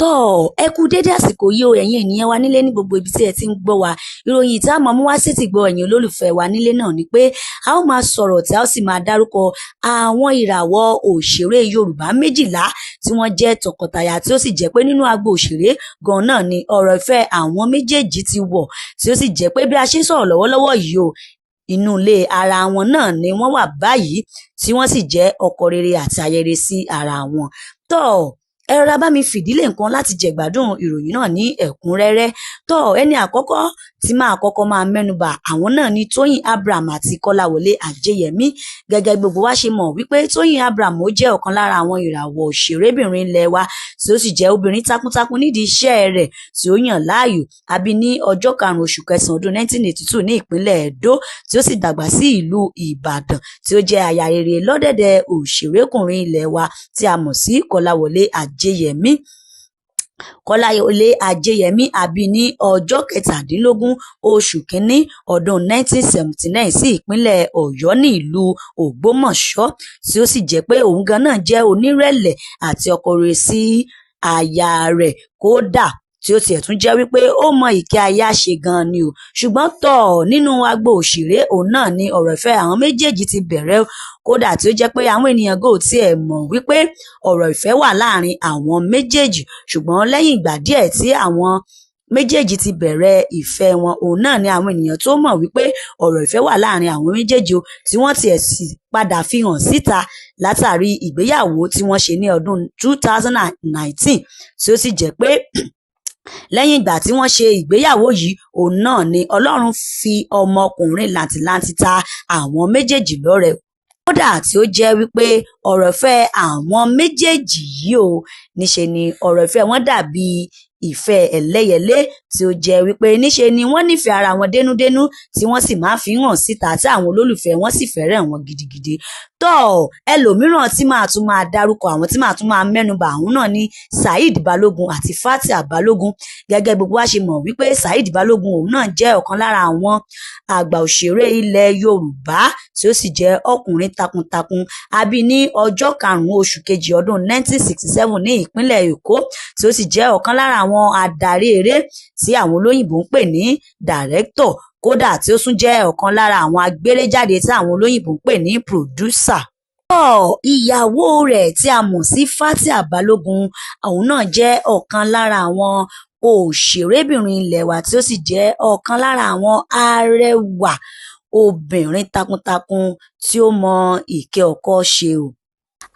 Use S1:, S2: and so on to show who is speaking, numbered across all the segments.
S1: Tọ́ ẹ kú dédé àsìkò yìí o, ẹ̀yin ènìyàn wa nílé ní gbogbo ibi tí ẹ ti ń gbọ́ wa. Ìròyìn tí a máa mú wá sétí gbọ́ ẹ̀yin olólùfẹ́ wa nílé náà ni pé a ó máa sọ̀rọ̀ tí a ó sì máa dárúkọ àwọn ìràwọ̀ òṣèré Yorùbá 12 tí wọ́n jẹ́ tọkọtaya, tí ó sì jẹ́ pé nínú agbo òṣèré gan náà ni ọ̀rọ̀ ìfẹ́ àwọn méjèèjì ti wọ̀, tí ó sì jẹ́ pé bí a ṣe ń sọ̀rọ̀ lọ́wọ́lọ́wọ́ yìí o, inú ilé ara wọn náà ni wọ́n wà báyìí, tí wọ́n sì jẹ́ ọkọ rere àti aya rere sí ara wọn. Tọ́ ẹ rọra bá mi fìdílé nǹkan láti jẹ̀gbádùn ìròyìn náà ní ẹ̀kúnrẹ́rẹ́. Tọ́ ẹni àkọ́kọ́ tí máa kọ́kọ́ máa mẹ́nubà, àwọn náà ni Tóyìn Abraham àti Kọ́láwọlé Ajéyẹmí. Gẹ́gẹ́ gbogbo wa ṣe mọ̀ wípé Tóyìn Abraham ó jẹ́ ọ̀kan lára àwọn ìràwọ̀ òṣèrébìnrin ilẹ̀ wa, tí ó sì jẹ́ obìnrin takuntakun nídìí iṣẹ́ rẹ̀ tí ó yàn láàyò. A bí ní ọjọ́ 5 oṣù kẹsàn-án ọdún 1982 ní ìpínlẹ̀ Ẹdó, tí ó sì dàgbà sí ìlú Ìbàdàn, tí ó jẹ́ aya rere lọ́dẹ̀dẹ̀ òṣèrékùnrin ilẹ̀ wa tí a mọ̀ sí Kọ́láwọlé Ajéyẹmí. Kọ́láwọlé Ajéyẹmí a bí ní ọjọ́ 17 oṣù kínní ọdún 1979 sí ìpínlẹ̀ Ọ̀yọ́ ní ìlú Ògbómọ̀ṣọ́, tí ó sì jẹ́ pé òun gan náà jẹ́ onírẹ̀lẹ̀ àti ọkọ rere sí aya rẹ̀, kódà tí ó tiẹ̀ tún jẹ́ wípé ó mọ ìkẹ́ aya ṣe gan ni o. Ṣùgbọ́n tọ̀ nínú agbo òṣèré òun náà ni ọ̀rọ̀ ìfẹ́ àwọn méjèèjì ti bẹ̀rẹ̀, kódà tí ó jẹ́ pé àwọn ènìyàn gò tiẹ̀ mọ̀ wípé ọ̀rọ̀ ìfẹ́ wà láàrin àwọn méjèèjì. Ṣùgbọ́n lẹ́yìn ìgbà díẹ̀ tí àwọn méjèèjì ti bẹ̀rẹ̀ ìfẹ́ wọn, òun náà ni àwọn ènìyàn tó mọ̀ wípé ọ̀rọ̀ ìfẹ́ wà láàrin àwọn méjèèjì o, tí wọ́n tiẹ̀ sì padà fi hàn síta látàrí ìgbéyàwó tí wọ́n ṣe ní ọdún 2019, tí ó sì jẹ́ pé lẹ́yìn ìgbà tí wọ́n ṣe ìgbéyàwó yìí, òun náà ni Ọlọ́run fi ọmọkùnrin làǹtìlanti ta àwọn méjèèjì lọ́rẹ, kódà tí ó jẹ́ wípé ọ̀rọ̀ ìfẹ́ àwọn méjèèjì yìí o, níṣe ni ọ̀rọ̀ ìfẹ́ wọn dàbí ìfẹ́ ẹlẹ́yẹlé, tí ó jẹ́ wípé níṣe ni wọ́n nífẹ̀ẹ́ ara wọn dénúdénú, tí wọ́n sì máa ń fi hàn síta, tí àwọn olólùfẹ́ wọn sì fẹ́ràn wọn gidigidi. Tọ́ ẹlòmíràn tí màá tún máa dárúkọ àwọn tí màá tún máa mẹ́nubà, àwọn náà ni Saheed Balogun àti Fathia Balogun. Gẹ́gẹ́ gbogbo wa ṣe mọ̀ wípé Saheed Balogun òun náà jẹ́ ọ̀kan lára àwọn àgbà òṣèré ilẹ̀ Yorùbá, tí ó sì jẹ́ ọkùnrin takuntakun. A bí ní ọjọ́ 5 oṣù kejì ọdún 1967 ní ìpínlẹ̀ Èkó, tí ó sì jẹ́ ọ̀kan lára àwọn adarí eré tí àwọn olóyìnbó ń pè ní director, kódà tí ó tún jẹ́ ọ̀kan lára àwọn agbéréjáde tí àwọn olóyìnbó ń pè ní producer. Tọ́ ìyàwó rẹ̀ tí a mọ̀ sí Fathia Balogun, òun náà jẹ́ ọ̀kan lára àwọn òṣèrébìnrin ilẹ̀ wa, tí ó sì jẹ́ ọ̀kan lára àwọn arẹwà obìnrin takuntakun tí ó mọ ìkẹ́ ọkọ ṣe o.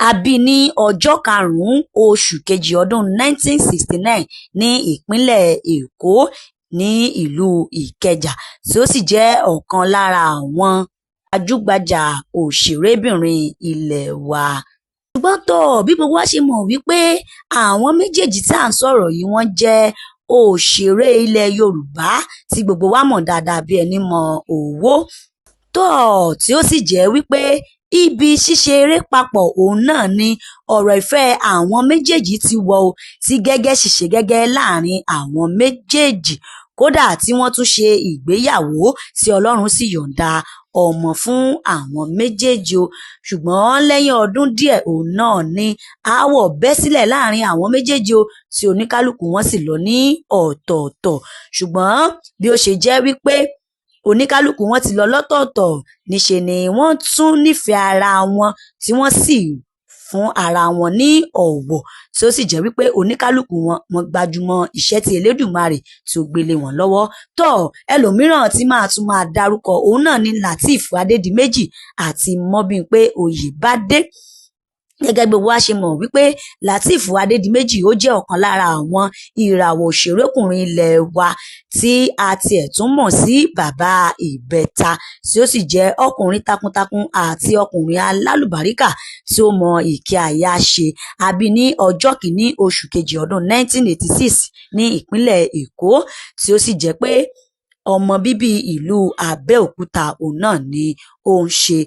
S1: A bí ní ọjọ́ 5 oṣù kejì ọdún 1969 ní ìpínlẹ̀ Èkó ní ìlú Ìkẹjà, tí ó sì jẹ́ ọ̀kan lára àwọn gbajúgbajà òṣèrébìnrin ilẹ̀ wa. Ṣùgbọ́n tọ́ bí gbogbo wa ṣe mọ̀ wípé àwọn méjèèjì tí à ń sọ̀rọ̀ yìí, wọ́n jẹ́ òṣèré ilẹ̀ Yorùbá tí gbogbo wa mọ̀ dáadáa bí ẹni mọ owó. Tọ́ tí ó sì jẹ́ wípé ibi ṣíṣe eré papọ̀ òun náà ni ọ̀rọ̀ ìfẹ́ àwọn méjèèjì ti wọ̀ o, tí gẹ́gẹ́ sì ṣe gẹ́gẹ́ láàrin àwọn méjèèjì, kódà tí wọ́n tún ṣe ìgbéyàwó tí Ọlọ́run sì yọ̀ǹda ọmọ fún àwọn méjèèjì o. Ṣùgbọ́n lẹ́yìn ọdún díẹ̀ òun náà ni aáwọ̀ bẹ́ sílẹ̀ láàrin àwọn méjèèjì o, tí oníkálukú wọn sì lọ ní ọ̀tọ̀ọ̀tọ̀. Ṣùgbọ́n bí ó ṣe jẹ́ wípé oníkálukú wọn ti lọ lọ́tọ̀ọ̀tọ̀, níṣe ni wọ́n tún nífẹ̀ẹ́ ara wọn, tí wọ́n sì fún ara wọn ní ọ̀wọ̀, tí ó sì jẹ́ wípé oníkálukú wọn wọ́n gbajúmọ̀ iṣẹ́ tí Elédùmarè tí ó gbélé wọn lọ́wọ́. Tọ́ ẹlòmíràn tí màá tún máa dárúkọ, òun náà ni Lateef Adédìméjì àti Mobímpé Oyèbádé. Gẹ́gẹ́ gbogbo wa ṣe mọ̀ wípé Lateef Adédìméjì ó jẹ́ ọ̀kan lára àwọn ìràwọ̀ òṣèrékùnrin ilẹ̀ wa tí a tiẹ̀ tún mọ̀ sí bàbá ìbẹta, tí ó sì jẹ́ ọkùnrin takuntakun àti ọkùnrin alálùbáríkà tí ó mọ ìkẹ́ aya ṣe. A bí ní ọjọ́ 1 oṣù kejì ọdún 1986 ní ìpínlẹ̀ Èkó, tí ó sì jẹ́ pé ọmọ bíbí ìlú Abẹ́òkúta òun náà ni ó ń ṣe.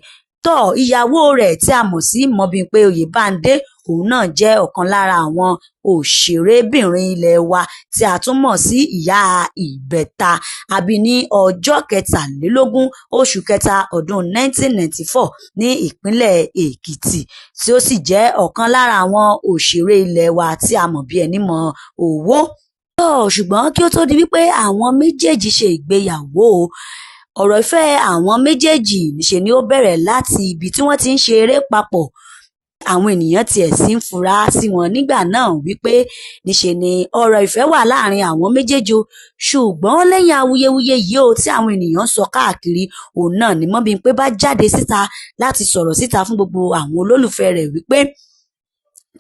S1: Tọ́ ìyàwó rẹ̀ tí a mọ̀ sí Mobímpé Oyèbándé, òun náà jẹ́ ọ̀kan lára àwọn òṣèrébìnrin ilé wa tí a tún mọ̀ sí ìyá ìbẹta. A bí ní ọjọ́ 23 oṣù kẹta ọdún 1994 ní ìpínlẹ̀ Èkìtì, tí ó sì jẹ́ ọ̀kan lára àwọn òṣèré ilé wa tí a mọ̀ bí ẹni mọ owó. Tọ́ ṣùgbọ́n kí ó tó di wípé àwọn méjèèjì ṣe ìgbéyàwó, ọ̀rọ̀ ìfẹ́ àwọn méjèèjì níṣe ni ó bẹ̀rẹ̀ láti ibi tí wọ́n ti ń ṣe eré papọ̀. Àwọn ènìyàn tiẹ̀ sì ń fura sí wọn nígbà náà wípé níṣe ni ọ̀rọ̀ ìfẹ́ wà láàrin àwọn méjèèjì o. Ṣùgbọ́n lẹ́yìn awuyewuye yìí o tí àwọn ènìyàn ń sọ káàkiri, òun náà ni Mobímpé bá jáde síta láti sọ̀rọ̀ síta fún gbogbo àwọn olólùfẹ́ rẹ̀ wípé,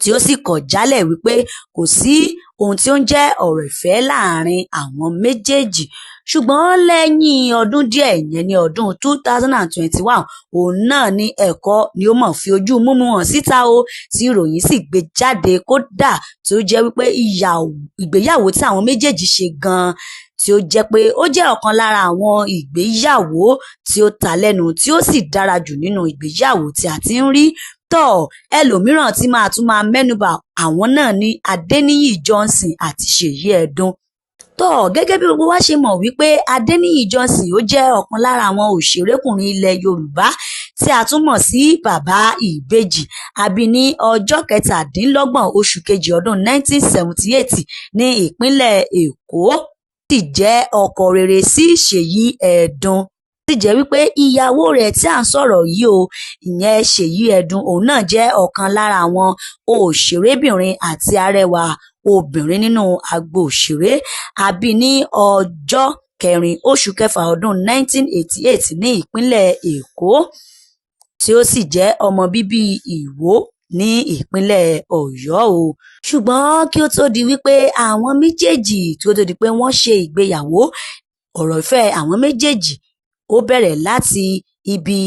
S1: tí ó sì kọ̀ jálẹ̀ wípé kò sí ohun tí ó ń jẹ́ ọ̀rọ̀ ìfẹ́ láàrin àwọn méjèèjì. Ṣùgbọ́n lẹ́yìn ọdún díẹ̀, ìyẹn ní ọdún 2021, òun náà ni ẹ̀kọ́ ni ó mọ̀ fi ojú mímu hàn síta o, tí ìròyìn sì gbé jáde, kódà tí ó jẹ́ wípé ìgbéyàwó tí àwọn méjèèjì ṣe gan-an, tí ó jẹ́ pé ó jẹ́ ọ̀kan lára àwọn ìgbéyàwó tí ó ta lẹ́nu tí ó sì dára jù nínú ìgbéyàwó tí a ti ń rí. Tọ́ ẹlòmíràn tí máa tún máa mẹ́nubà, àwọn náà ni Adéníyì Johnson àti Ṣèyí Ẹdún. Tọ́ gẹ́gẹ́ bí gbogbo wa ṣe mọ̀ wípé Adéníyì Johnson ó jẹ́ ọ̀kan lára àwọn òṣèrékùnrin ilẹ̀ Yorùbá tí a tún mọ̀ sí bàbá ìbejì. A bí ní ọjọ́ 27 oṣù kejì ọdún 1978 ní ìpínlẹ̀ Èkó, sì jẹ́ ọkọ rere sí Ṣèyí Ẹdún. Sì jẹ́ wípé ìyàwó rẹ̀ tí à ń sọ̀rọ̀ yìí o, ìyẹn Ṣèyí Ẹdún, òun náà jẹ́ ọ̀kan lára àwọn òṣèrébìnrin àti arẹwà obìnrin nínú agbo òṣèré. A bí ní ọjọ́ 4 oṣù kẹfà ọdún 1988 ní ìpínlẹ̀ Èkó, tí ó sì jẹ́ ọmọ bíbí Ìwó ní ìpínlẹ̀ Ọ̀yọ́ o. Ṣùgbọ́n kí ó tó di wípé àwọn méjèèjì tí ó tó di pé wọ́n ṣe ìgbéyàwó, ọ̀rọ̀ ìfẹ́ àwọn méjèèjì ó bẹ̀rẹ̀ láti ibi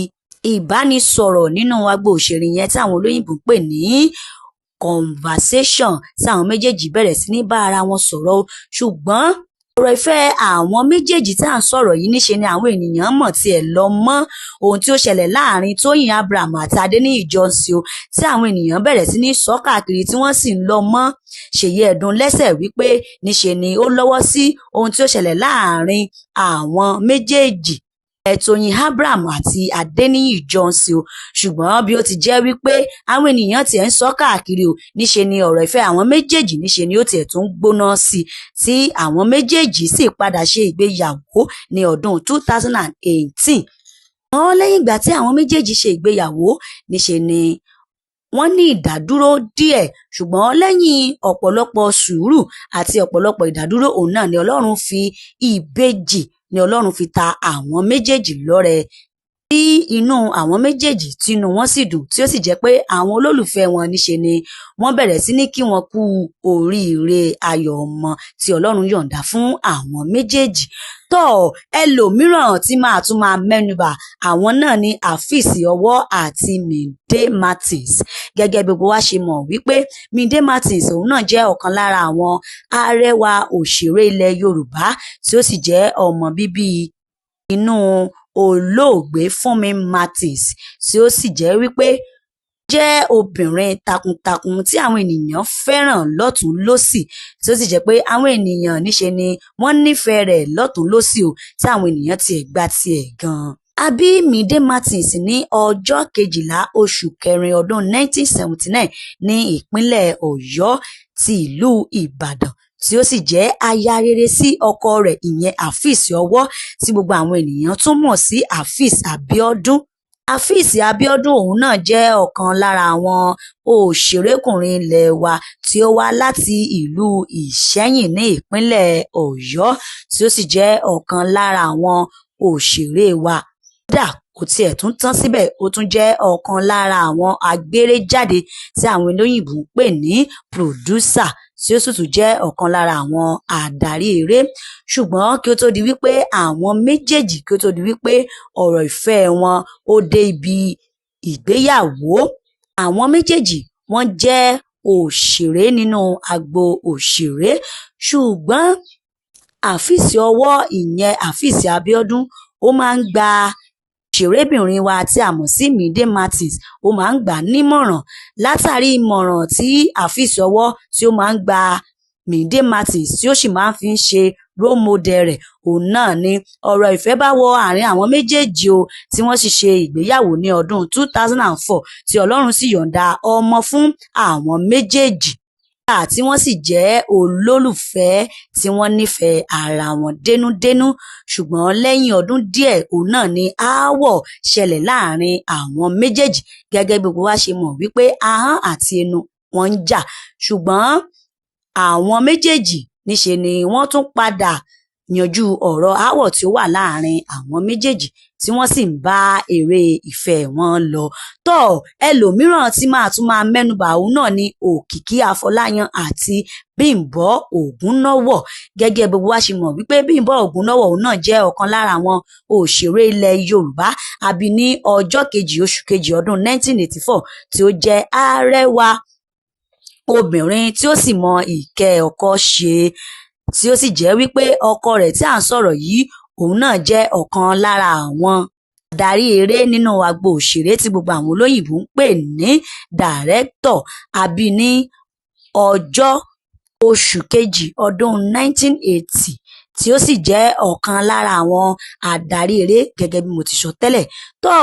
S1: ìbánisọ̀rọ̀ nínú agbo òṣèré yẹn tí àwọn olóyìnbó ń pè ní conversation, tí àwọn méjèèjì bẹ̀rẹ̀ sí ní bá ara wọn sọ̀rọ̀ o. Ṣùgbọ́n ọ̀rọ̀ ìfẹ́ àwọn méjèèjì tí à ń sọ̀rọ̀ yìí níṣe ni àwọn ènìyàn mọ̀ tí ẹ̀ lọ mọ́ ohun tí ó ṣẹlẹ̀ láàrin Tóyìn Abraham àti Adéníyì Johnson o, tí àwọn ènìyàn bẹ̀rẹ̀ sí ní sọ káàkiri tí wọ́n sì ń lọ mọ́ Ṣèyí Ẹdún lẹ́sẹ̀ wípé níṣe ni ó lọ́wọ́ sí ohun tí ó ṣẹlẹ̀ láàrin àwọn méjèèjì, Tóyìn Abraham àti Adéníyì Johnson o. Ṣùgbọ́n bí ó ti jẹ́ wípé àwọn ènìyàn tiẹ̀ ń sọ káàkiri o, níṣe ni ọ̀rọ̀ ìfẹ́ àwọn méjèèjì níṣe ni ó tiẹ̀ tún gbóná sí, tí àwọn méjèèjì sì padà ṣe ìgbéyàwó ní ọdún 2018. Wọ́n lẹ́yìn ìgbà tí àwọn méjèèjì ṣe ìgbéyàwó, níṣe ni wọ́n ní ìdádúró díẹ̀. Ṣùgbọ́n lẹ́yìn ọ̀pọ̀lọpọ̀ sùúrù àti ọ̀pọ̀lọpọ̀ ìdádúró, òun náà ni Ọlọ́run fi ìbejì ni Ọlọ́run fi ta àwọn méjèèjì lọ́rẹ, tí inú àwọn méjèèjì tínú wọn sì dùn, tí ó sì jẹ́ pé àwọn olólùfẹ́ wọn níṣe ni wọ́n bẹ̀rẹ̀ sí ní kí wọn kú oríire ayọ̀ ọmọ tí Ọlọ́run yọ̀ǹda fún àwọn méjèèjì. Tọ́ ẹlòmíràn tí máa tún máa mẹ́nubà, àwọn náà ni Afeez Ọwọ́ àti Mide Martins. Gẹ́gẹ́ bí gbogbo wa ṣe mọ̀ wípé Mide Martins òun náà jẹ́ ọ̀kan lára àwọn arẹwà òṣèré ilẹ̀ Yorùbá, tí ó sì jẹ́ ọmọ bíbí inú olóògbé Fúnmi Martins, tí ó sì jẹ́ wípé jẹ́ obìnrin takuntakun tí àwọn ènìyàn fẹ́ràn lọ́tùn lósì, tí ó sì jẹ́ pé àwọn ènìyàn níṣe ni wọ́n nífẹ̀ẹ́ rẹ̀ lọ́tùn lósì o, tí àwọn ènìyàn tiẹ̀ gba tiẹ̀ gan-an. A bí Mide Martins ní ọjọ́ 12 oṣù kẹrin ọdún 1979 ní ìpínlẹ̀ Ọ̀yọ́ ti ìlú Ìbàdàn, tí ó sì jẹ́ aya rere sí ọkọ rẹ̀, ìyẹn Afeez Ọwọ́, tí gbogbo àwọn ènìyàn tún mọ̀ sí Afeez Abiodun. Afeez Abiodun òun náà jẹ́ ọ̀kan lára àwọn òṣèrékùnrin ilé wa tí ó wá láti ìlú Ìṣẹ́yìn ní ìpínlẹ̀ Ọ̀yọ́, tí ó sì jẹ́ ọ̀kan lára àwọn òṣèré wa. Kódà kò tiẹ̀ tún tán síbẹ̀, ó tún jẹ́ ọ̀kan lára àwọn agbéréjáde tí àwọn olóyìnbó ń pè ní producer, tí ó sì tún jẹ́ ọ̀kan lára àwọn adarí eré. Ṣùgbọ́n kí ó tó di wípé àwọn méjèèjì, kí ó tó di wípé ọ̀rọ̀ ìfẹ́ wọn ó dé ibi ìgbéyàwó, àwọn méjèèjì wọ́n jẹ́ òṣèré nínú agbo òṣèré. Ṣùgbọ́n Afeez Ọwọ́, ìyẹn Afeez Abiodun, ó máa ń gba òṣèré Òṣèrébìnrin wa tí a mọ̀ sí Mide Martins, ó máa ń gbà á nímọ̀ràn. Látàrí ìmọ̀ràn tí Afeez Owo tí ó máa ń gba Mide Martins, tí ó sì máa ń fi ṣe role model rẹ̀, òun náà ni ọ̀rọ̀ ìfẹ́ bá wọ àárín àwọn méjèèjì o, tí wọ́n sì ṣe ìgbéyàwó ní ọdún 2004, tí Ọlọ́run sì yọ̀ǹda ọmọ fún àwọn méjèèjì, tí wọ́n sì jẹ́ olólùfẹ́ tí wọ́n nífẹ̀ẹ́ ara wọn dénúdénú. Ṣùgbọ́n lẹ́yìn ọdún díẹ̀, òun náà ni aáwọ̀ ṣẹlẹ̀ láàrin àwọn méjèèjì, gẹ́gẹ́ bí gbogbo wa ṣe mọ̀ wípé ahọ́n àti ẹnu wọn ń jà. Ṣùgbọ́n àwọn méjèèjì níṣe ni wọ́n tún padà yanjú ọ̀rọ̀ aáwọ̀ tí ó wà láàrin àwọn méjèèjì, tí wọ́n sì ń bá eré ìfẹ́ wọn lọ. Tọ́ ẹlòmíràn tí màá tún máa mẹ́nubà, òun náà ni Òkìkí Afọláyan àti Bímbọ́ Ògúnnáwọ̀. Gẹ́gẹ́ gbogbo wa ṣe mọ̀ wípé Bímbọ́ Ògúnnáwọ̀, òun náà jẹ́ ọ̀kan lára àwọn òṣèré ilẹ̀ Yorùbá. A bí ní ọjọ́ kejì oṣù kejì ọdún 1984, tí ó jẹ́ arẹwà obìnrin tí ó sì mọ ìkẹ́ ọkọ ṣe, tí ó sì jẹ́ wípé ọkọ rẹ̀ tí à ń sọ̀rọ̀ yìí, òun náà jẹ́ ọ̀kan lára àwọn adarí eré nínú agbo òṣèré tí gbogbo àwọn olóyìnbó ń pè ní dàrẹ́tọ̀. A bí ní ọjọ́ oṣù kejì ọdún 1980, tí ó sì jẹ́ ọ̀kan lára àwọn adarí eré gẹ́gẹ́ bí mo ti sọ tẹ́lẹ̀. Tọ́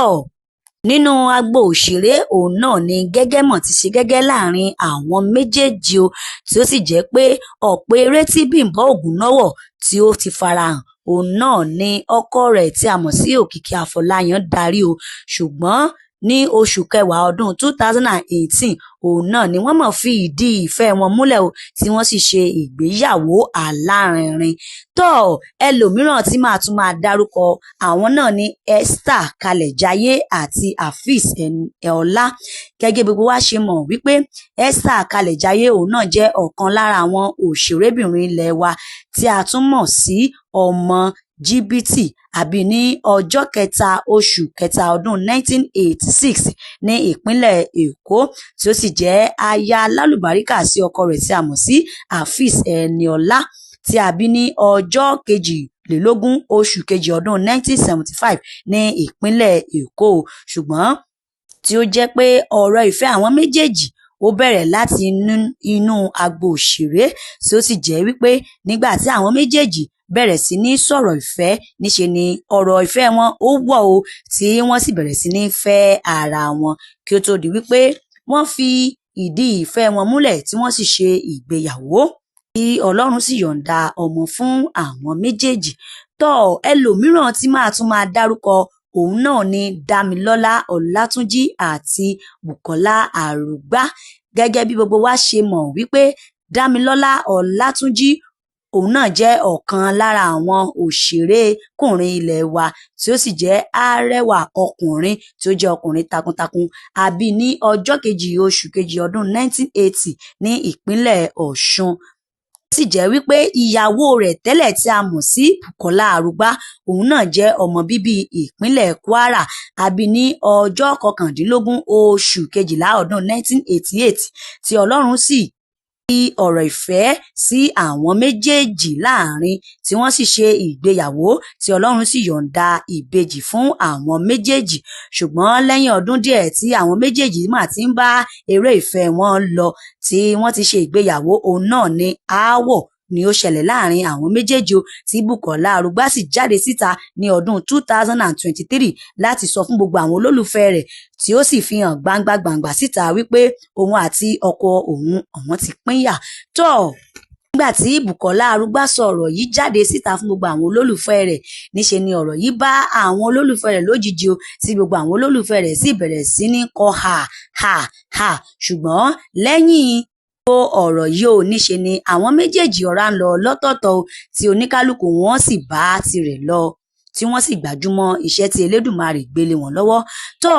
S1: nínú agbo òṣèré, òun náà ni gẹ́gẹ́ mọ̀ ti ṣe gẹ́gẹ́ láàrin àwọn méjèèjì o, tí ó sì jẹ́ pé ọ̀pọ̀ eré tí Bímbọ́ Ògúnnáwọ̀ tí ó ti farahàn, òun náà ni ọkọ rẹ̀ tí a mọ̀ sí Òkìkí Afọláyan darí o. Ṣùgbọ́n ní oṣù kẹwàá ọdún 2018, òun náà ni wọ́n mọ̀ fi ìdí ìfẹ́ wọn múlẹ̀ o, tí wọ́n sì ṣe ìgbéyàwó alárinrin. Tọ́ ẹlòmíràn tí màá tún máa dárúkọ, àwọn náà ni Esther Kalẹ̀jayé àti Afeez Ọlá. Gẹ́gẹ́ gbogbo wa ṣe mọ̀ wípé Esther Kalẹ̀jayé, òun náà jẹ́ ọ̀kan lára àwọn òṣèrébìnrin ilẹ̀ wa tí a tún mọ̀ sí ọmọ jìbìtì. Àbí ní ọjọ́ kẹta oṣù kẹta ọdún 1986 ní ìpínlẹ̀ Èkó, tí ó sì jẹ́ aya lálùbáríkà sí ọkọ rẹ̀ tí a mọ̀ sí Afeez Ẹniọlá, tí a bí ní ọjọ́ 22 oṣù kejì ọdún 1975 ní ìpínlẹ̀ Èkó. Ṣùgbọ́n tí ó jẹ́ pé ọ̀rọ̀ ìfẹ́ àwọn méjèèjì ó bẹ̀rẹ̀ láti inú agbo òṣèré, tí ó sì jẹ́ wípé nígbà tí àwọn méjèèjì bẹ̀rẹ̀ sí ní sọ̀rọ̀ ìfẹ́, níṣe ni ọ̀rọ̀ ìfẹ́ wọn ó wọ̀ o, tí wọ́n sì bẹ̀rẹ̀ sí ní fẹ́ ara wọn, kí ó tó di wípé wọ́n fi ìdí ìfẹ́ wọn múlẹ̀, tí wọ́n sì ṣe ìgbéyàwó, tí Ọlọ́run sì yọ̀ǹda ọmọ fún àwọn méjèèjì. Tọ́ ẹlòmíràn tí màá tún máa dárúkọ, òun náà ni Dámilọ́lá Ọlátúnjí àti Bùkọ́lá Àrúgbá. Gẹ́gẹ́ bí gbogbo wa ṣe mọ̀ wípé Dámilọ́lá Ọlátúnjí, òun náà jẹ́ ọ̀kan lára àwọn òṣèrékùnrin ilẹ̀ wa, tí ó sì jẹ́ arẹwà ọkùnrin tí ó jẹ́ ọkùnrin takuntakun. A bí ní ọjọ́ kejì oṣù kejì ọdún 1980 ní ìpínlẹ̀ Ọ̀ṣun, sì jẹ́ wípé ìyàwó rẹ̀ tẹ́lẹ̀ tí a mọ̀ sí Bùkọ́lá Arúgbá, òun náà jẹ́ ọmọ bíbí ìpínlẹ̀ Kwara. A bí ní ọjọ́ 19 oṣù kejìlá ọdún 1988, tí Ọlọ́run sì fi ọ̀rọ̀ ìfẹ́ sí àwọn méjèèjì láàrin, tí wọ́n sì ṣe ìgbéyàwó, tí Ọlọ́run sì yọ̀ǹda ìbejì fún àwọn méjèèjì. Ṣùgbọ́n lẹ́yìn ọdún díẹ̀ tí àwọn méjèèjì mà ti ń bá eré ìfẹ́ wọn lọ, tí wọ́n ti ṣe ìgbéyàwó, òun náà ni aáwọ̀ ni ó ṣẹlẹ̀ láàrin àwọn méjèèjì o, tí Bùkọ́lá Arúgbá sì jáde síta ní ọdún 2023 láti sọ fún gbogbo àwọn olólùfẹ́ rẹ̀, tí ó sì fi hàn gbangba gbangba síta wípé òun àti ọkọ òun àwọn ti pínyà. Tọ́ nígbà tí Bùkọ́lá Arúgbá sọ ọ̀rọ̀ yìí jáde síta fún gbogbo àwọn olólùfẹ́ rẹ̀, níṣe ni ọ̀rọ̀ yìí bá àwọn olólùfẹ́ rẹ̀ lójijì o, tí gbogbo àwọn olólùfẹ́ rẹ̀ sì bẹ̀rẹ̀ sí ní kọ ha ha ha. Ṣùgbọ́n lẹ́yìn ọ̀rọ̀ yìí o, níṣe ni àwọn méjèèjì ọ̀rá ń lọ lọ́tọ̀ọ̀tọ̀ o, tí oníkálukú wọn sì bá tirẹ̀ lọ, tí wọ́n sì gbájúmọ́ iṣẹ́ tí Elédùmarè gbé lé wọn lọ́wọ́. Tọ́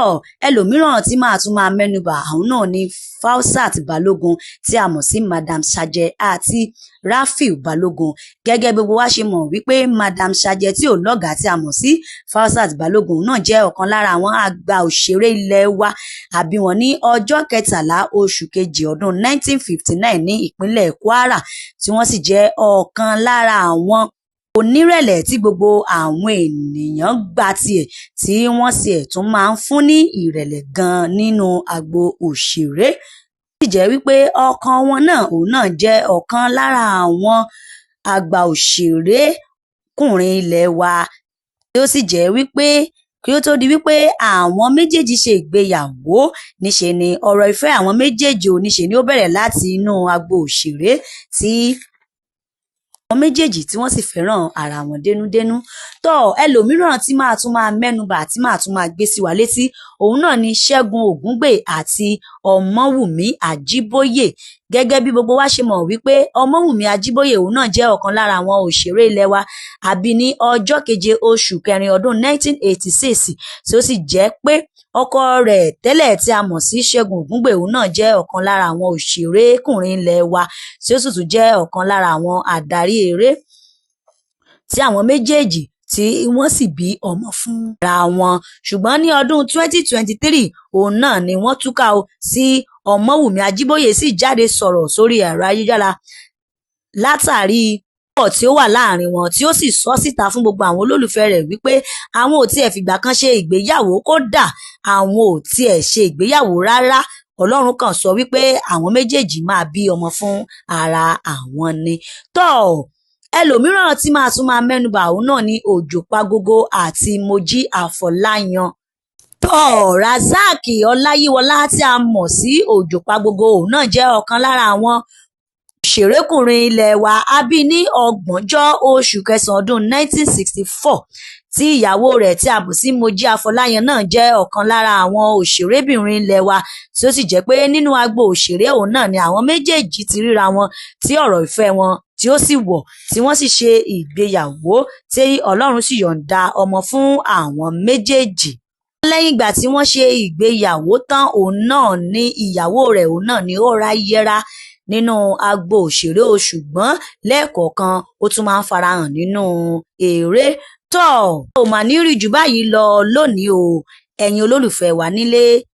S1: ẹlòmíràn tí màá tún máa mẹ́nubà, àwọn náà ni Fausat Balógun tí a mọ̀ sí Madam Sajẹ àti Rafiu Balógun. Gẹ́gẹ́ gbogbo wa ṣe mọ̀ wípé Madam Sajẹ tí ò lọ́gàá tí a mọ̀ sí Fausat Balógun náà jẹ́ ọ̀kan lára àwọn àgbà òṣèré ilẹ̀ wa. A bí wọn ní ọjọ́ kẹtàlá oṣù kejì ọdún 1959 ní ìpínlẹ̀ Kwara, tí wọ́n sì jẹ́ ọ̀kan lára àwọn Onírẹ̀lẹ̀ tí gbogbo àwọn ènìyàn gbà tiẹ̀, tí wọ́n sì tún máa ń fún ní ìrẹ̀lẹ̀ gan-an nínú agbo òṣèré. Ó sì jẹ́ wípé ọkọ wọn náà, òun náà jẹ́ ọ̀kan lára àwọn àgbà òṣèrékùnrin ilé wa, tí ó sì jẹ́ wípé kí ó tó di wípé àwọn méjèèjì ṣe ìgbéyàwó, níṣe ni ọ̀rọ̀ ìfẹ́ àwọn méjèèjì ò níṣe ni ó bẹ̀rẹ̀ láti inú agbo òṣèré, tí àwọn méjèèjì tí wọ́n sì fẹ́ràn ara wọn dénúdénú. Tọ́ ẹlòmíràn tí máa tún máa mẹ́nubà, tí máa tún máa gbé sí wa létí, òun náà ni Ṣẹ́gun Ògúngbè àti Ọmọ́wùmí Àjíbóyè. Gẹ́gẹ́ bí gbogbo wa ṣe mọ̀ wípé Ọmọ́wùmí Àjíbóyè, òun náà jẹ́ ọ̀kan lára àwọn òṣèré ilé wa, àbí ní ọjọ́ 7 oṣù kẹrin ọdún 1986, tí ó sì jẹ́ pé ọkọ rẹ̀ tẹ́lẹ̀ tí a mọ̀ sí Ṣẹ́gun Ògúngbè, òun náà jẹ́ ọ̀kan lára àwọn òṣèrékùnrin ilé wa, tí ó sì tún jẹ́ ọ̀kan lára àwọn adarí eré, tí àwọn méjèèjì tí wọ́n sì bí ọmọ fún ara wọn. Ṣùgbọ́n ní ọdún 2023, òun náà ni wọ́n túká o, sí Ọmọ́wùmí Àjíbóyè sì jáde sọ̀rọ̀ sórí ẹ̀rọ ayélujára látàrí ọ̀rọ̀ tí ó wà láàrin wọn, tí ó sì sọ síta fún gbogbo àwọn olólùfẹ́ rẹ̀ wípé àwọn ò tiẹ̀ fìgbà kan ṣe ìgbéyàwó, kódà àwọn ò tiẹ̀ ṣe ìgbéyàwó rárá. Ọlọ́run kan sọ wípé àwọn méjèèjì máa bí ọmọ fún ara àwọn ni. Tọ́ ẹlòmíràn tí máa tún máa mẹ́nubà, òun náà ni Òjò Pagogo àti Mojí Àfọláyàn. Tọ́ Razak Ọláyíwọlá tí a mọ̀ sí Òjò Pagogo, òun náà jẹ́ ọ̀kan lára àwọn òṣèrékùnrin ilé wa, a bí ní 30 oṣù kẹsàn-án ọdún 1964, tí ìyàwó rẹ̀ tí a mọ̀ sí Mojí Afọláyan náà jẹ́ ọ̀kan lára àwọn òṣèrébìnrin ilé wa, tí ó sì jẹ́ pé nínú agbo òṣèré òun náà ni àwọn méjèèjì ti ríra wọn, tí ọ̀rọ̀ ìfẹ́ wọn tí ó sì wọ̀, tí wọ́n sì ṣe ìgbéyàwó, tí Ọlọ́run sì yọ̀ǹda ọmọ fún àwọn méjèèjì. Lẹ́yìn ìgbà tí wọ́n ṣe ìgbéyàwó tán, òun náà ni ìyàwó rẹ̀, òun náà ni ó ra yẹra nínú agbo òṣèré o, ṣùgbọ́n lẹ́ẹ̀kọ̀ọ̀kan ó tún máa ń farahàn nínú eré. Tọ́ ò mà ní rí jù báyìí lọ lónìí o, ẹ̀yin olólùfẹ́ wa nílé.